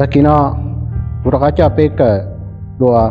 Tag kis no kuv rov qab coj peb kawm dua.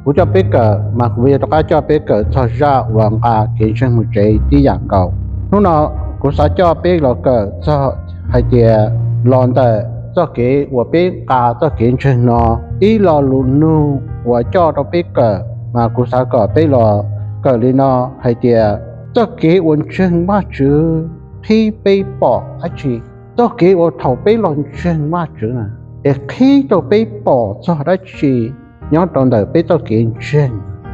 Kuv coj peb kawm mas kuv yuav rov qab coj peb kawm txog zaj uas nqa kev ntseeg mus tsev tib yam nkaus. Hnub no kuv xav coj peb los kawm txog hais tias los ntawm txoj kev uas peb nqa txoj kev ntseeg no, ib lo lus nug uas coj rau peb kawm mas kuv xav kom peb los kawm li no hais tias txoj kev uas ntseeg Vajtswv qhib peb pom dab tsi? Txoj kev uas thaum peb los ntseeg Vajtswv na, es qhib rau peb pom txog dab tsi nyob rau ntawm peb txoj kev ntseeg?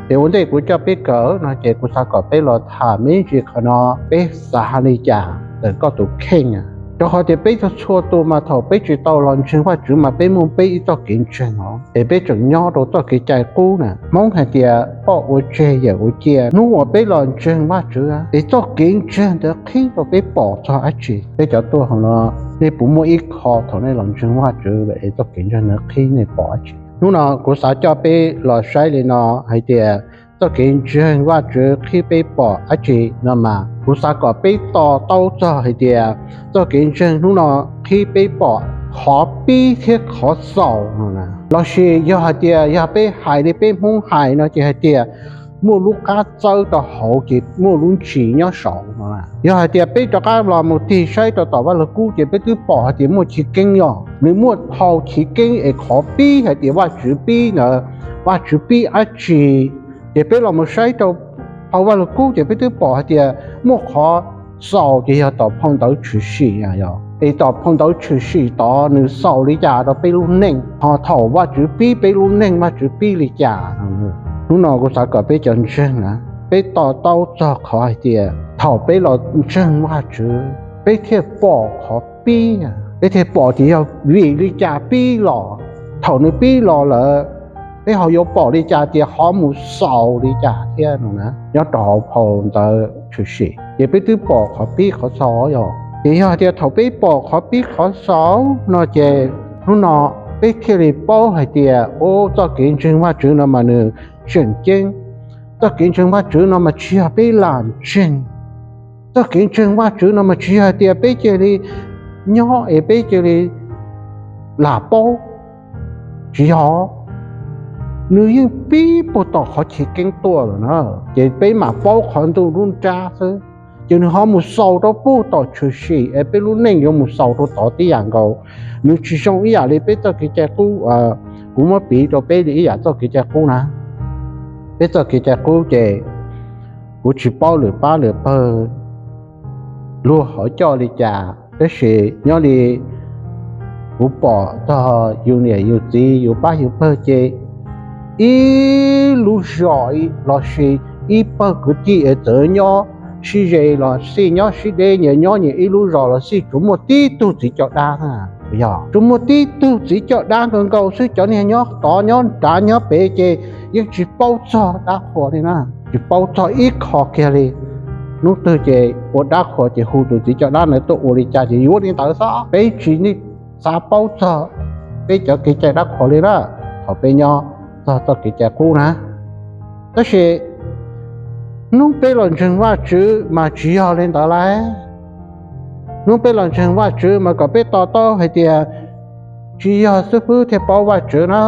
Ces ua ntej kuv coj peb kawm no ces kuv xav kom peb los tham me ntsis qhov no, peb xav li cas ntawm koj tus kheej. Rau qhov tias peb txhua txhua tus mas thaum peb tsis tau los ntseeg Vajtswv mas peb muaj peb ib txoj kev ntseeg os, es peb tseem nyob rau txoj kev cai qub na. Hmoob hais tias poj ua tseg yawm ua cia. Hnub uas peb los ntseeg Vajtswv es txoj kev ntseeg ntawd qhib rau peb pom txog dab tsi? Peb cov tuaj hauv no, nej puas muaj ib qho thaum nej los ntseeg Vajtswv lawm es txoj kev ntseeg ntawd qhib nej pom dab tsi? Hnub no kuv xav coj peb los saib li no hais tias txoj kev ntseeg Vajtswv qhib peb pom dab tsi no mas kuv xav kom peb to taub txog hais tias txoj kev ntseeg hnub no qhib peb pom qhov pib thiab qhov xaus no na. Lossis yog hais tias yog peb hais li peb Hmoob hais no ces hais tias muaj lub qab txawb rau hauv ces muaj lub ntsis nyob saud no. Yog hais tias peb rov qab los mus tig saib rau tom Vaj Lug Kub ces peb twb pom hais tias muaj chiv keeb yog nws muaj phau chiv keeb es qhov pib hais tias Vajtswv pib ntawd, Vajtswv pib dab tsi. Ces peb los mus saib rau phau Vaj Lug Kub ces peb twb pom hais tias muaj qhov xaus ces yog tom phau ntawv Tshwm Sim. Es tom phau ntawv Tshwm Sim tod nws xaus li cas rau peb lub neej, ho thaum Vajtswv pib peb lub neej Vajtswv pib li cas? Hnub no kuv xav kom peb cov ntseeg na, peb to taub txog qhov hais tias thaum peb los ntseeg Vajtswv peb thiaj pom qhov pib, peb thiaj pom tias yog vim li cas pib los. Thaum nws pib los lawm, peb ho yuav pom li cas tias ho mus xaus li cas thiab no na. Nyob rau hauv phau ntawv Tshwm Sim ces peb twb pom qhov pib qhov xaus yog. Ces yog hais tias thaum peb pom qhov pib qhov xaus no ces hnub no peb thiaj li paub hais tias, o, txoj kev ntseeg Vajtswv no mas nws tseem ceeb. Txoj kev ntseeg Vajtswv no mas tsis yog peb lam ntseeg. Txoj kev ntseeg Vajtswv no mas tsis yog hais tias peb cia li nyob es peb cia li lam paub. Tsis yog, nws yeej pib puag tom qhov chiv keeb tuaj lawm na, ces peb mam paub qhov ntuj lub nrab xwb. Ces nws ho mus xaus rau puag tom Tshwm Sim es peb lub neej yuav mus xaus rau tod tib yam nkaus. Nws tsis zoo ib yam li peb txoj kev cai qub. Kuv muab piv rau peb li ib yam txoj kev cai qub na. Peb txoj kev cai qub ces kuv tsis paub lwm pab lwm pawg luag hov coj li cas, tab sis nyob li kuv pom txog yus niam yus txiv yus pab yus pawg ces ib lub zos lossis ib pawg kwv tij es txawm nyob sib ze los xij, nyob sib deb, nyias nyob nyias ib lub zos los xij, tsuas muaj tib tug txiv coj dab. Yog tsuas muaj tib tug txiv coj dab nkaus nkaus xwb, cov niag nyob tod nyob nrad nyob pem ces yeej tsis paub txog dab qhuas li na, tsis paub txog ib qho kiag li. Hnub twg ces ua dab qhuas ces hu tus txiv coj dab ntawd tuaj ua li cas ces yuav li ntawd xwb. Peb tsis xav paub txog peb cov kev cai dab qhuas li na, thaum peb nyob txog txoj kev cai qub na. Tab sis hnub peb los ntseeg Vajtswv mas tsis yog li ntawd lauj. Hnub peb los ntseeg Vajtswv mas kom peb to taub hais tias tsis yog xib fwb thiaj paub Vajtswv na.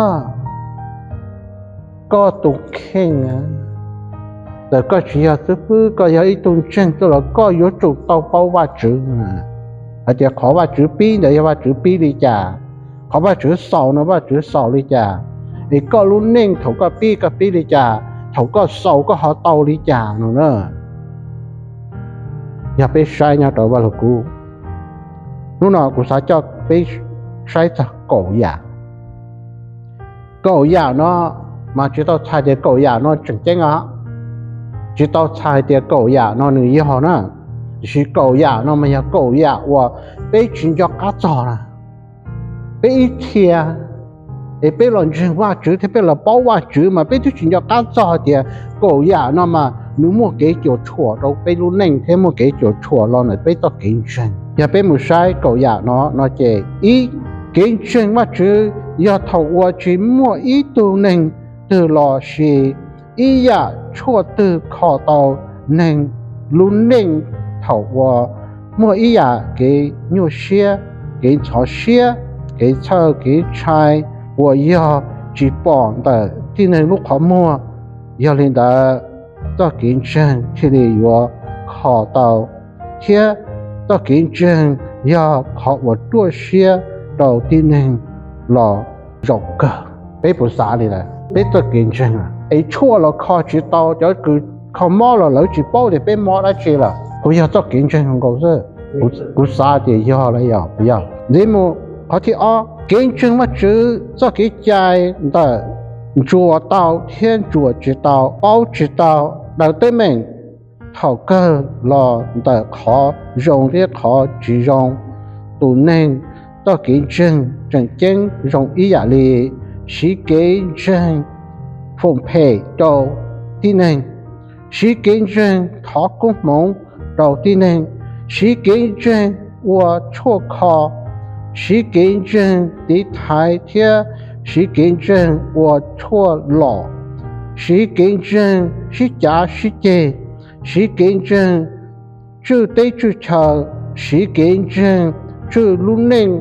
Koj tus kheej, txawm koj tsis yog xib fwb, koj yog ib tug ntseeg xwb los koj yuav tsum tau paub Vajtswv hais tias qhov Vajtswv pib ntawd yog Vajtswv pib li cas, qhov Vajtswv xaus no Vajtswv xaus li cas, es koj lub neej thaum koj pib koj pib li cas, thaum koj xaus koj ho tau li cas no na. Yog peb saib nyob rau Vaj Lug Kub, hnub no kuv xav coj peb saib txog kaum yam. Kaum yam no mas tsis tau txhais tias kaum yam no tseem ceeb os, tsis tau txhais tias kaum yam no nws yog na, tiam sis kaum yam no mas yog kaum yam uas peb tsis nco qab txog na. Peb ib txhia es peb los ntseeg Vajtswv thiab peb los paub Vajtswv mas peb twb tsis nco qab txog tias kaum yam no mas nws muaj kev cuam tshuam rau peb lub neej thiab muaj kev cuam tshuam los ntawm peb txoj kev ntseeg. Yog peb mus saib kaum yam no no ces ib, kev ntseeg Vajtswv yog thaum uas tsis muaj ib tug neeg twg los sis ib yam tshuaj twg kho tau neeg lub neej thaum uas muaj ib yam kev nyuaj siab, kev ntxhov siab, kev txhawj kev ntshai uas yog tsis pom ntawm tib neeg lub qhov muag. Yog li ntawd, txoj kev ntseeg thiaj li yuav kho tau, thiab txoj kev ntseeg yog qhov uas ruaj siab rau tib neeg los zaum kawg. Peb puas xav li ntawd? Peb txoj kev ntseeg es tshuaj los kho tsis tau, cov kws kho mob los lawv tsis paub tias peb mob dab tsi lawm, puas yog txoj kev ntseeg nkaus xwb? Kuv xav tias yog lawm, yog puas yog? Ntxiv mus, qhov thib ob, kev ntseeg Vajtswv txoj kev cai ntawm ntsuas tau thiab ntsuas tsis tau, paub tsis tau, daws teeb meem thaum kawg los ntawm qhov zoo thiab qhov tsis zoo. Tus neeg txoj kev ntseeg tseem ceeb zoo ib yam li siv kev ntseeg foom phem rau tib neeg, siv kev ntseeg thov koob hmoov rau tib neeg, siv kev ntseeg ua tshuaj kho, siv kev ntseeg tiv thaiv thiab siv kev ntseeg ua tshuaj lom, siv kev ntseeg sib cav sib ceg, siv kev ntseeg tswj teb tswj chaw, siv kev ntseeg tswj lub neej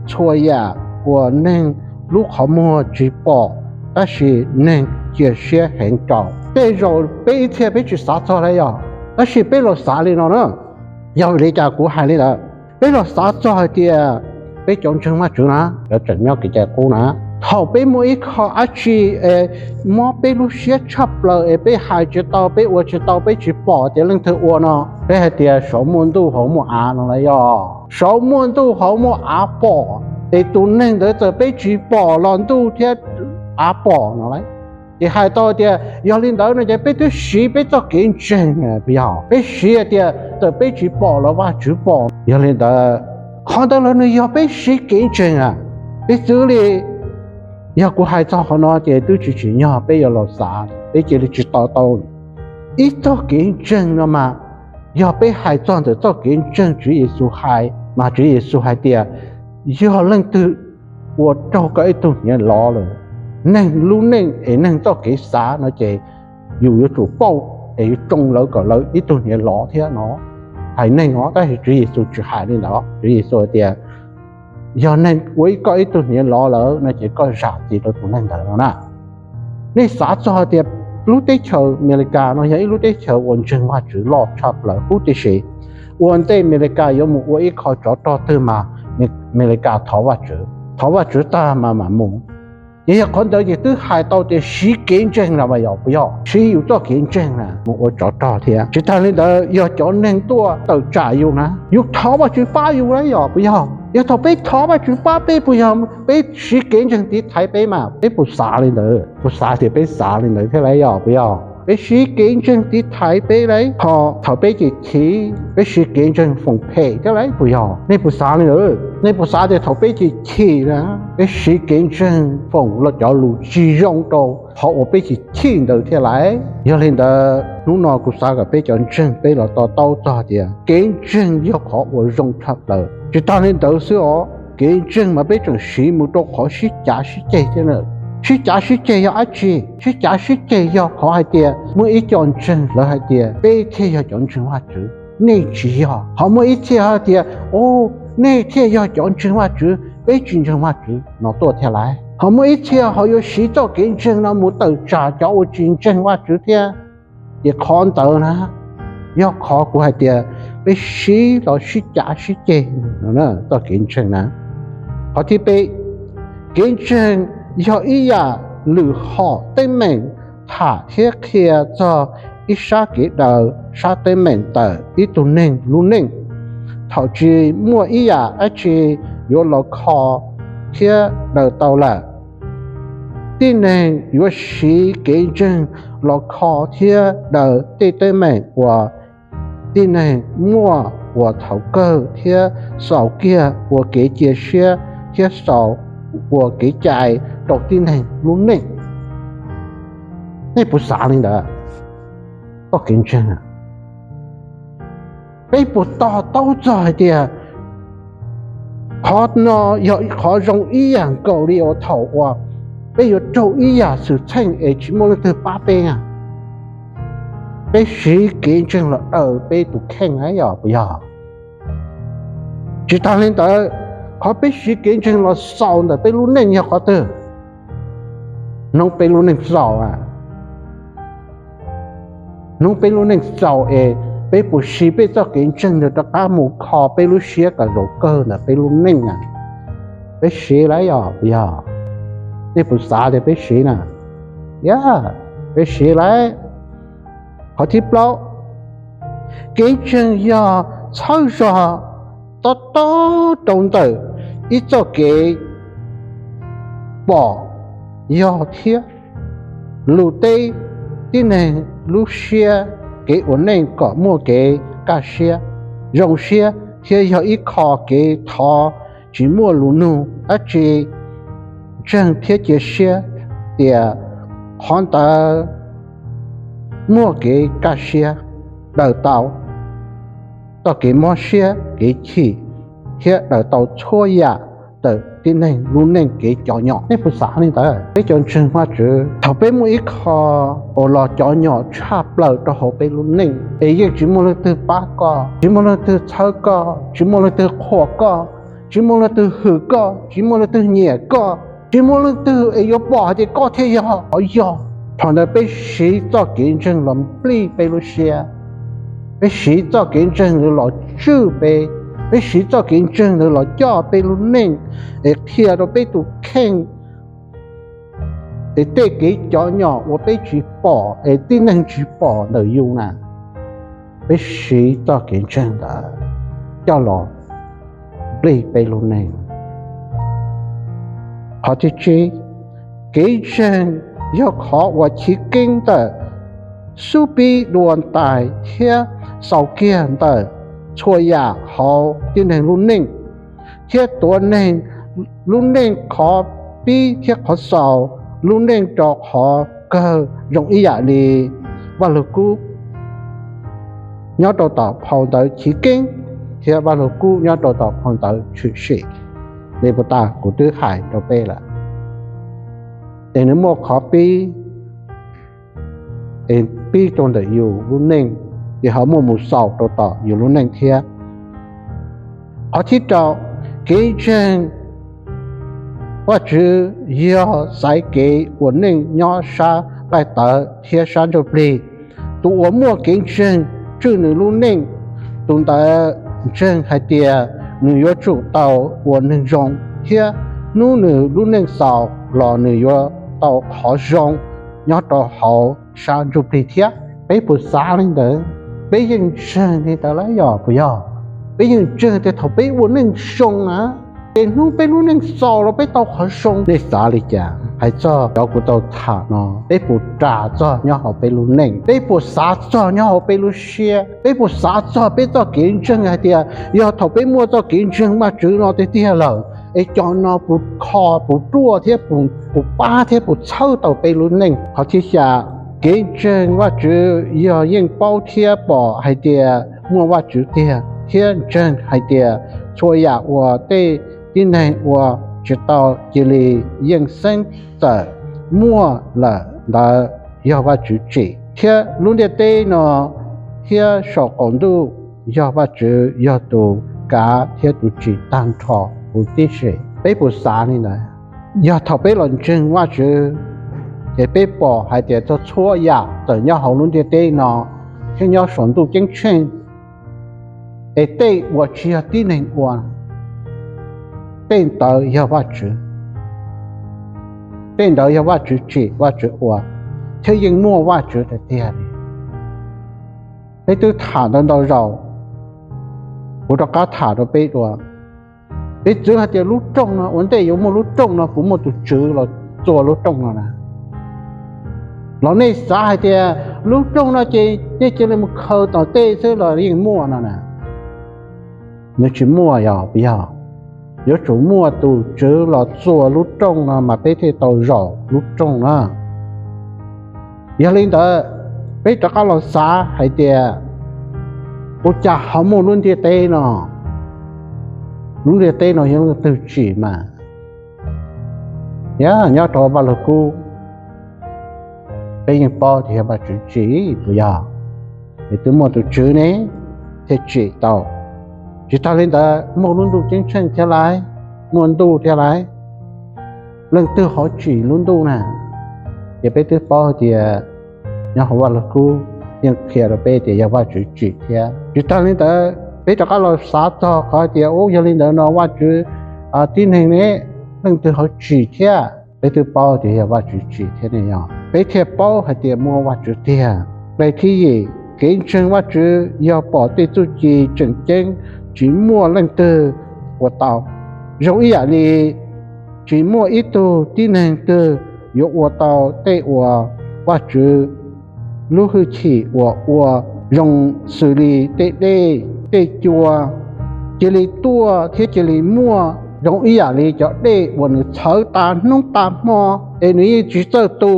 txhua yam uas neeg lub qhov muag tsis pom tab sis neeg cia siab heev rau. Tej zaum peb ib txhia peb tsis xav txog li yog, tab sis peb los xav li no na. Yog vim li cas kuv hais li ntawd? Peb los xav txog hais tias peb cov ntseeg Vajtswv na, cov tseem nyob kev cai qub na, thaum peb muaj ib qho dab tsi es mob peb lub siab tshaj plaws es peb hais tsis tau, peb ua tsis tau, peb tsis pom tias leej twg ua no, peb hais tias saum muaj ntuj hauv muaj av no las yog. Saum muaj ntuj hauv muaj av pom, es tus neeg ntawd txawm peb tsis pom los ntuj thiab av pom no las. Ces hais tau tias yog li ntawd no ces peb twb siv peb txoj kev ntseeg, yog peb siv hais tias txawm peb tsis pom los Vajtswv pom. Yog li ntawd, qhov ntawd los nws yog peb siv kev ntseeg a. Piv txwv li, yog kuv hais txog qhov no ces twb tsis tsim nyog peb yuav los xav, peb cia li tsis to taub. Ib txoj kev ntseeg no mas yog peb hais txog ntawm txoj kev ntseeg Tswv Yexus hais mas Tswv Yexus hais tias yog leej twg ua raug koj ib tug hniav lov lawm, neeg lub neej es neeg txoj kev xav no ces yus yuav tsum pauj es yuav tsoo lawv kom lawv ib tug hniav lov thiab no. Hais neeg os, tab sis Tswv Yexus tsis hais li ntawd. Tswv Yexus hais tias yog neeg ua ib koj ib tug hniav lov lawm no ces koj zam txim rau tus neeg ntawd no na. Nej xav txog tias lub teb chaws Amelikas no yog ib lub teb chaws uas ntseeg Vajtswv loj tshaj plaws huv tib si. Ua ntej Amelikas yuav mus ua ib qho tsov rog twg mas Amelikas thov Vajtswv, thov Vajtswv tag mas mam mus. Ces yog qhov ntawd ces twb hais tau tias siv kev ntseeg na mas yog puas yog? Siv yus txoj kev ntseeg na mus ua tsov rog thiab. Tsis tas li ntawd, yog cov neeg tuaj tawm tsam yus na, yus thov Vajtswv pab yus na yog puas yog? Yog thaum peb thov Vajtswv pab peb, puas yog peb siv kev ntseeg tiv thaiv peb mas? Peb puas xav li ntawd? Puas xav tias peb xav li ntawd thiab lauj, yog puas yog? Peb siv kev ntseeg tiv thaiv peb lauj, ho thaum peb chim chim, peb siv kev ntseeg foom phem thiab lauj, puas yog? Nej puas xav li ntawd? Nej puas xav tias thaum peb chim chim na, peb siv kev ntseeg foom cov lus tsis zoo rau qhov uas peb chim chim ntawd thiab lauj? Yog li ntawd, hnub no kuv xav kom peb cov ntseeg peb los to taub txog tias kev ntseeg yog qhov uas zoo tshaj plaws. Tsis tas li ntawd xwb os, kev ntseeg mas peb tseem siv mus rau qhov sib cav sib ceg thiab na. Sib cav sib ceg yog dab tsi? Sib cav sib ceg yog qhov hais tias muaj ib co ntseeg lawv hais tias peb thiaj yog cov ntseeg Vajtswv, nej tsis yog. Ho muaj ib txhia hais tias, o, nej thiaj yog cov ntseeg Vajtswv, peb tsis ntseeg Vajtswv no tuaj thiab lauj. Ho muaj ib txhia ho yuav siv txoj kev ntseeg no mus tawm tsam cov uas tsis ntseeg Vajtswv thiab. Ces qhov ntawd na yog qhov kuv hais tias peb siv los sib cav sib ceg txoj kev ntseeg na. Qhov thib peb, kev ntseeg yog ib yam lwm hom teeb meem tham thiab qhia txog ib sab kev daws sab teeb meem ntawm ib tug neeg lub neej. Thaum tsis muaj ib yam dab tsi yuav los kho thiab daws tau lawm, tib neeg yuav siv kev ntseeg los kho thiab daws tej teeb meem uas tib neeg muaj uas thaum kawg thiab xaus kiag ua kev cia siab thiab xaus ua kev cai rau tib neeg lub neej. Nej puas xav li ntawd? Txoj kev ntseeg, peb puas to taub txog hais tias qhov no yog qhov zoo ib yam nkaus li uas thaum uas peb yuav raug ib yam xwm txheej es tsis muaj leej twg pab peb na? Peb siv kev ntseeg los daws peb tus kheej na, yog puas yog? Tsis tas li ntawd, Qhov peb siv kev ntseeg los xaus ntawm peb lub neej yog qhov twg? Hnub peb lub neej xaus a, hnub peb lub neej xaus es peb puas siv peb txoj kev ntseeg ntawd rov qab mus kho peb lub siab kom zaum kawg ntawm peb lub neej a? Peb siv lawm yog puas yog? Nej puas xav tias peb siv na? Yog, peb siv lawm. Qhov thib plaub, kev ntseeg yog txhawb zog tob tob rau ntawm ib txoj kev pom, yog thiab lus teb, tib neeg lub siab, kev ua neej kom muaj kev kaj siab, zoo siab thiab yog ib qho kev thov tsis muaj lus nug dab tsi, ntseeg thiab cia siab tias qhov ntawd muaj kev kaj siab, daws tau txoj kev mob siab kev chim, thiab daws tau txhua yam ntawm tib neeg lub neej kev cov nyom. Nej puas xav li ntawd? Peb cov ntseeg Vajtswv, thaum peb muaj ib qho uas los cov nyom tshaj plaws rau hauv peb lub neej es yeej tsis muaj leej twg pab koj, tsis muaj leej twg txhawb koj, tsis muaj leej twg qhuas koj, tsis muaj leej twg hwm koj, tsis muaj leej twg nyiam koj, tsis muaj leej twg es yuav pom hais tias koj thiaj yog qhov yog. Thaum ntawd peb siv txoj kev ntseeg los nplij peb lub siab, peb siv txoj kev ntseeg ntawd los tswj peb, peb siv txoj kev ntseeg ntawd los coj peb lub neej es qhia rau peb tus kheej es tej kev cov nyom uas peb tsis pom es tib neeg tsis pom ntawm yus na, peb siv txoj kev ntseeg ntawd coj los nplij peb lub neej. Qhov thib tsib, kev ntseeg yog qhov uas chiv keeb ntawm xub pib dua ntais thiab xaus kiag ntawm txhua yam hauv tib neeg lub neej, thiab tuav neeg lub neej qhov pib thiab qhov xaus lub neej rau qhov kawg zoo ib yam li Vaj Lug Kub nyob rau tom phau ntawv chiv keeb thiab Vaj Lug Kub nyob rau tom phau ntawv tshwm sim. Li puas tas kuv twb hais rau peb lawm, es nws muaj qhov pib, es pib rau ntawm yus lub neej, es ho muaj mus xaus rau tom yus lub neej thiab. Qhov thib rau, kev ntseeg Vajtswv yog xaiv kev ua neej nyob sab nqaij tawv thiab sab ntsuj plig. Tus uas muaj kev ntseeg tswj nws lub neej, tus ntawd ntseeg hais tias nws yuav tsum tau ua neeg zoo thiab hnub nws lub neej xaus los nws yuav tau qhov zoo nyob rau hauv sab ntsuj plig thiab. Peb puas xav li ntawd? Peb yeej ntseeg li ntawd lawm yog puas yog? Peb yeej ntseeg tias thaum peb ua neej zoo na, ces hnub peb lub neej xaus los peb tau qhov zoo. Nej xav li cas hais txog cov kuv tau tham no? Peb puas ras txog nyob hauv peb lub neej? Peb puas xav txog nyob hauv peb lub siab? Peb puas xav txog peb txoj kev ntseeg hais tias yog thaum peb muaj txoj kev ntseeg Vajtswv no tiag tiag lawm, es cov no puas kho, puas ruaj thiab puas pab thiab puas txhawb tau peb lub neej? Qhov thib xya, kev ntseeg Vajtswv yog yeej paub thiab pom hais tias muaj Vajtswv tiag, thiab ntseeg hais tias txhua yam uas tej tib neeg ua tsis tau cia li yeej xeeb txawm muaj lawm ntawd yog Vajtswv tsim, thiab lub ntiaj teb no thiab saum qaum ntuj yog Vajtswv yog tus kav thiab tus tsim tag nrho huv tib si. Peb puas xav li ntawd? Yog thaum peb los ntseeg Vajtswv, ces peb pom hais tias txog txhua yam txawm nyob hauv lub ntiaj teb no thiab nyob saum ntuj ceeb tsheej, es tej uas tsis yog tib neeg ua, tej ntawd yog Vajtswv. Tej ntawd yog Vajtswv tsim Vajtswv ua, thiab yeej muaj Vajtswv tiag tiag li. Peb twb tham ntau ntau zaus, kuv rov qab tham rau peb dua. Piv txwv hais tias lub rooj no, ua ntej yuav muaj lub rooj no puas muaj tus tswv los txua lub rooj no na? Los nej xav hais tias lub rooj no ces nej cia li mus khaws tom tej xwb los yeej muaj no na? Nws tsis muaj yog puas yog? Yuav tsum muaj tus tswv los txua lub rooj no mas peb thiaj tau zaum lub rooj na. Yog li ntawd, peb rov qab los xav hais tias ua cas ho muaj lub ntiaj teb no? Lub ntiaj teb no yog leej twg tsim mas? Yog nyob rau Vaj Lug Kub, peb yeej paub tias yog Vajtswv tsim puas yog? Es twb muaj tus tswv ne thiaj tsim tau. Tsis tas li ntawd, muaj lub ntuj ceeb tsheej thiab lauj. muaj ntuj thiab lauj. Leej twg ho tsim lub ntuj na? Ces peb twb paub tias nyob hauv Vaj Lug Kub yeej qhia rau peb tias yog Vajtswv tsim thiab. Tsis tag li ntawd, peb rov qab los xav txog qhov tias, u, yog li ntawd no Vajtswv tib neeg ne, leej twg ho tsim thiab? Peb twb paub tias yog Vajtswv tsim thiab ne yog, peb thiaj paub hais tias muaj Vajtswv tiag. Nqe thib yim, kev ntseeg Vajtswv yog pom tej txuj ci tseem ceeb tsis muaj leej twg ua tau. Zoo ib yam li tsis muaj ib tug tib neeg twg yuav ua tau tej uas Vajtswv lub hwj chim uas ua zoo xws li tej dej tej cua cia li tuaj thiab cia li muaj, zoo ib yam li cov dej uas nws txhawv tas hnub tas hmo es nws yeej tsis txawj tu.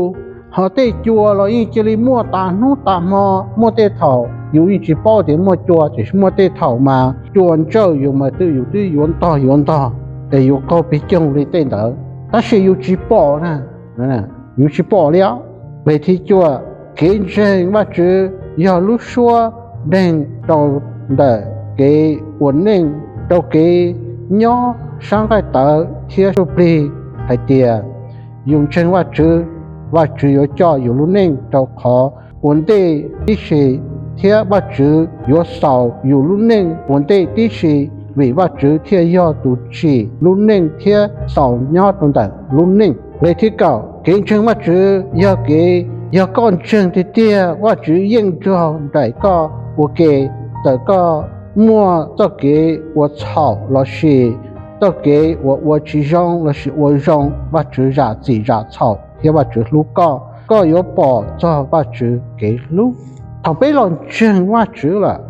Ho tej cua los yeej cia li muaj tas hnub tas hmo, muaj tej thaum yus yeej tsis paub tias muaj cua, tiam sis muaj tej thaum mas cua ntsawj yus mas twb yus twb yuav ntog yuav ntog es yuav qaug pes coog li tej ntawd, tab sis yus tsis pom na, yus tsis pom li os. Nqe thib cuaj, kev ntseeg Vajtswv yog lub suab neeg rau ntawm kev ua neej, rau kev nyob sab nqaij tawv thiab sab plig hais tias yus ntseeg Vajtswv, Vajtswv yuav coj yus lub neej rau qhov ua ntej tib si, thiab Vajtswv yuav xaus yus lub neej ua ntej tib si, vim Vajtswv thiaj yog tus tsim lub neej thiab xaus nyob rau ntawm lub neej. Nqe thib kaum, kev ntseeg Vajtswv yog kev, yog koj ntseeg tiag tiag Vajtswv yeej nrog nraim koj ua ke, txawm koj muaj txoj kev ua txhaum lossis txoj kev uas ua tsis zoo lossis ua zoo, Vajtswv zam txim zam txhaum thiab Vajtswv hlub koj. Koj yuav pom txog Vajtswv kev hlub thaum peb los ntseeg Vajtswv lawm.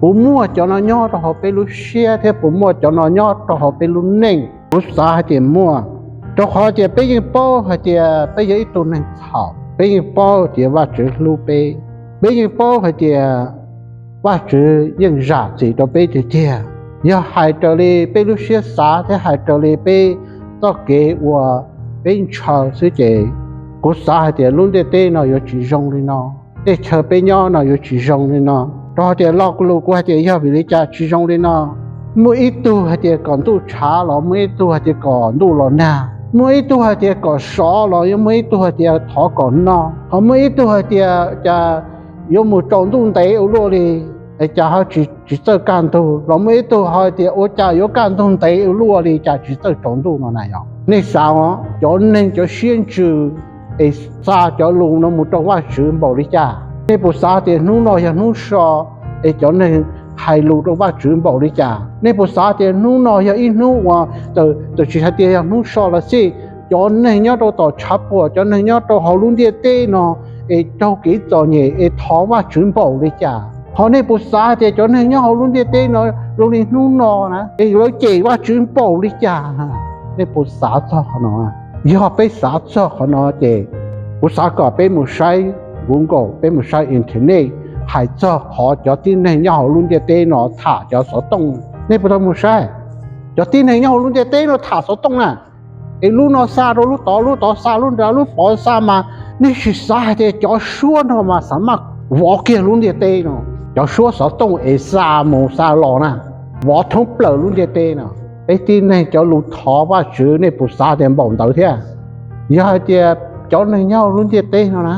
Puas muaj cov no nyob rau hauv peb lub siab thiab puas muaj cov no nyob rau hauv peb lub neej? Kuv xav hais tias muaj, rau qhov tias peb yeej paub hais tias peb yog ib tug neeg txhaum, peb yeej paub tias Vajtswv hlub peb, peb yeej paub hais tias Vajtswv yeej zam txim rau peb tiag tiag. Yog hais raws li peb lub siab xav thiab hais raws li peb txoj kev uas peb ntshaw xwb ces kuv xav hais tias lub ntiaj teb no yuav tsis zoo li no, tej chaw peb nyob no yuav tsis zoo li no. Rau qhov tias lo lus kuv hais tias yog vim li cas tsis zoo li no. Muaj ib tug hais tias kom ntuj tshav los muaj ib tug hais tias kom ntuj los nag, muaj ib tug hais tias kom sov los yog muaj ib tug hais tias thov kom no, ho muaj ib tug hais tias cas yuav mus tsaus ntuj ntev ua luaj li, cas ho tsis txawj kaj ntug los muaj ib tug hais tias ua cas yuav kaj ntug ntev ua luaj li cas tsis txawj tsaus ntuj no na yog. Nej xav, cov neeg cov siab ntsws es xa cov lus no mus rau Vajtswv npaum li cas? Nej puas xav tias hnub no yog hnub so es cov neeg hais lus rau Vajtswv npaum li cas? Nej puas xav tias hnub no yog ib hnub uas txawm tsis hais tias yog hnub so los xij, cov neeg nyob rau tom tshav puam, cov neeg nyob rau hauv lub ntiaj teb no es raug kev txom nyem es thov Vajtswv npaum li cas? Ho nej puas xav tias cov neeg nyob hauv lub ntiaj teb no zoo li hnub no na es lawv cem Vajtswv npaum li cas? Nej puas xav txog qhov no? Yog peb xav txog qhov no ces kuv xav kom peb mus saib Google, peb mus saib internet, hais txog qhov cov tib neeg nyob hauv lub ntiaj teb no tham cov xov tooj. Nej puas tau mus saib? Cov tib neeg nyob hauv lub ntiaj teb no tham xov tooj na, es lub no xa rau lub tod, lub tod xa lub nrad, lub pov xa mas, nej sim xav hais tias cov suab no mas xav maj vov kiag lub ntiaj teb no. Cov suab xov tooj es xa mus xa los na, vov thoob plaws lub ntiaj teb no. Peb tib neeg cov lus thov Vajtswv nej puas xav tias npaum ntawd thiab? Yog hais tias cov neeg nyob lub ntiaj teb no na,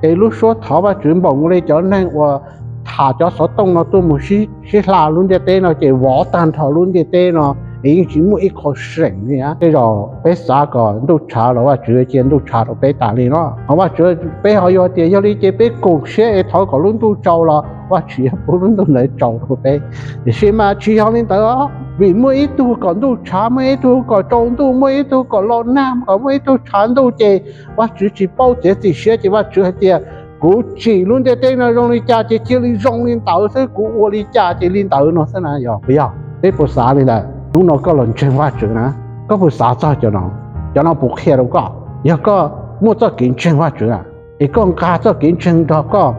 es lub suab thov Vajtswv npaum li cov neeg uas tham cov xov tooj no tuaj mus sib hla lub ntiaj teb no ces vov tag nrho lub ntiaj teb no es yeej tsis muaj ib qho seem li. Tej zaum peb xav kom ntuj tshav los Vajtswv cia ntuj tshav rau peb tas li no, ho Vajtswv, peb ho yuav tias yog li ces peb koom siab es thov kom lub ntuj tsaus los Vajtswv yuav pub lub ntuj ntawd tsaus rau peb. Tiam sis mas tsis yog li ntawd, vim muaj ib tug kom ntuj tshav, muaj ib tug kom tsaus ntuj, muaj ib tug kom los nag, kom muaj ib tug tshav ntuj ces Vajtswv tsis paub txiav txim siab ces Vajtswv hais tias kuv tsim lub ntiaj teb no zoo li cas ces cia li zoo li ntawd xwb, kuv ua li cas ces li ntawd no xwb na yog? Puas yog? Peb puas xav li ntawd? Hnub no koj los ntseeg Vajtswv na, koj puas xav txog cov no? Cov no puas qhia rau koj? Yog koj muaj txoj kev ntseeg Vajtswv na, es koj nqa txoj kev ntseeg nrog koj,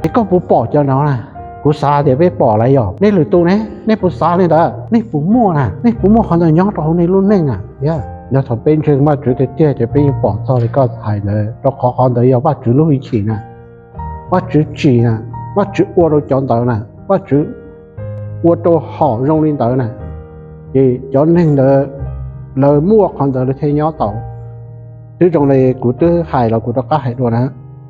es koj puas pom cov no na? Kuv xav tias peb pom lawm yog. Nej lwm tus ne, nej puas xav li ntawd? Nej puas muaj na? Nej puas muaj qhov ntawd nyob rau hauv nej lub neej na? Yog thaum peb ntseeg Vajtswv tiag tiag ces peb yeej pom txog li koj hais ntawd, rau qhov qhov ntawd yog Vajtswv lub hwj chim na. Vajtswv tsim na, Vajtswv ua rau cov ntawd na, Vajtswv ua rau hom zoo li ntawd na, ces cov neeg ntawd lawv muaj qhov ntawd lawv thiaj nyob tau. Twb zoo li kuv twb hais los kuv rov qab hais dua na,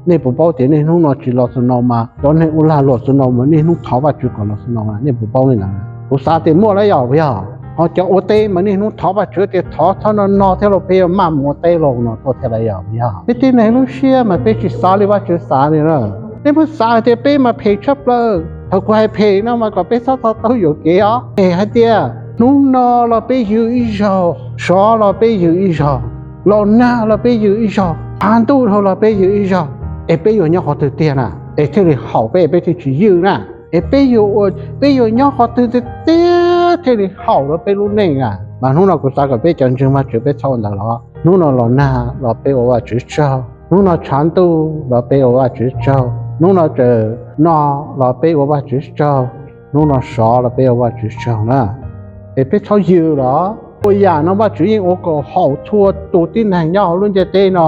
nej puas paub tias niaj hnub no tsis los xu no mas cov neeg ua lag luam xu no mas niaj hnub thov Vajtswv kom los xu no, nej puas paub li ntawd? Kuv xav tias muaj lawm yog puas yog? Ho cov ua teb mas niaj hnub thov Vajtswv tias thov txhob no no thiab los peb yuav maj mus ua teb los no tuaj thiab lawm yog puas yog? Peb tib neeg lub siab mas peb tsis xav li Vajtswv xav li na. Peb muab xav hais tias peb mas phem tshaj plaws. Thaum kuv hais phem no mas kom peb txhob to taub yuam kev os. Phem hais tias hnub no los peb yws ib zaug, sov los peb yws ib zaug, los nag los peb yws ib zaug, tshav ntuj dhau los peb yws ib zaug, es peb yuav nyob qhov twg tiag na? Es thiaj li haum peb, peb thiaj tsis yws na. Es peb yuav ua, peb yuav nyob qhov twg tiag tiag thiaj li haum rau peb lub neej na? Mas hnub no kuv xav kom peb cov ntseeg Vajtswv peb txhob ua ntawd los. Hnub no los nag los peb ua Vajtswv tsaug, hnub no tshav ntuj los peb ua Vajtswv tsaug, hnub no tsaws no los peb ua Vajtswv tsaug, hnub no sov los peb ua Vajtswv tsaug na. Es peb txhob yws los. Ua yam no Vajtswv yeej ua kom haum txhua tus tib neeg nyob hauv lub ntiaj teb no.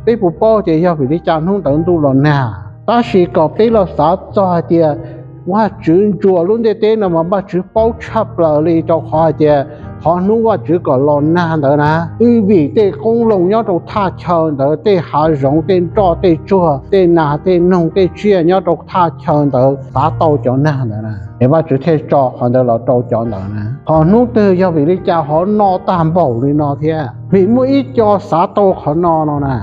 Peb puas paub tias yog vim li cas hnub ntawd ntuj los nag? Tab sis kom peb los xav txog hais tias Vajtswv ntsuas lub ntiaj teb no mas Vajtswv paub tshaj plaws li, rau qhov hais tias qhov hnub Vajtswv kom los nag ntawd na, twb vim tej qoob loo nyob rau thaj chaw ntawd, tej hav zoov, tej nroj, tej tsuag, tej nas, tej noog, tej tsiaj nyob rau thaj chaw ntawd xav tau cov nag ntawd na, es Vajtswv thiaj tso qhov ntawd los rau cov ntawd na. Qhov hnub twg yog vim li cas ho no tag npaum li no thiab? Vim muaj ib co xav tau qhov no no na,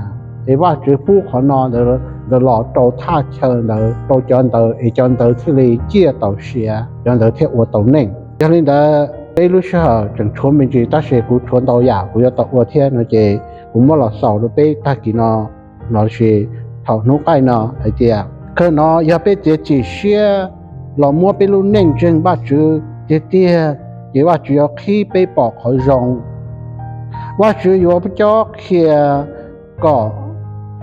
es Vajtswv pub qhov no ntawd los rau thaj chaw ntawd, rau cov ntawd, es cov ntawd thiaj li ciaj tau siav, cov ntawd thiaj ua tau neej. Yog li ntawd peb lub sij hawm tseem tshuav me ntsis, tab sis kuv tshuav ntau yam kuv yuav tau ua thiab no ces kuv muab los xaus rau peb tag kis no lossis thaum hnub qaij no hais tias, kawg no yog peb txiav txim siab los muab peb lub neej ntseeg Vajtswv tiag tiag, ces Vajtswv yuav qhib peb pom qhov zoo. Vajtswv yuav cob qhia kom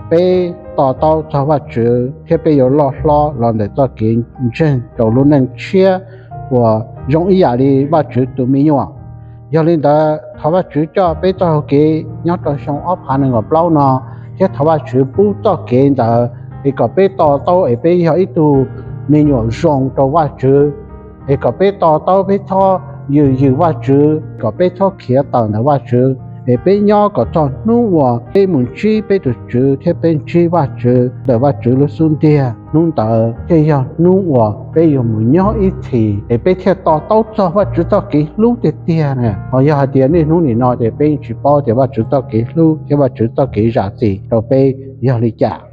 peb to taub txog Vajtswv thiab peb yuav loj hlob los ntawm txoj kev ntseeg rau lub neej tshiab uas zoo ib yam li Vajtswv tus me nyuam. Yog li ntawd thov Vajtswv coj peb txoj hau kev nyob rau xyoo ob phav nees nkaum plaub no, thiab thov Vajtswv pub txoj kev ntawd es kom peb to taub es peb yog ib tug me nyuam zoo rau Vajtswv, es kom peb to taub peb txhob yws yws Vajtswv, kom peb txhob khiav tawm ntawm Vajtswv, es peb nyob kom txog hnub uas peb mus ntsib peb tus Tswv thiab peb ntsib Vajtswv ntawm Vajtswv lub xub ntiag. Hnub ntawd thiaj yog hnub uas peb yuav mus nyob ib txhis, es peb thiaj to taub txog Vajtswv txoj kev hlub tiag tiag na. Ho yog hais tias niaj hnub nim no ces peb yeej tsis paub tias Vajtswv txoj kev hlub thiab Vajtswv txoj kev zam txim rau peb yog li cas.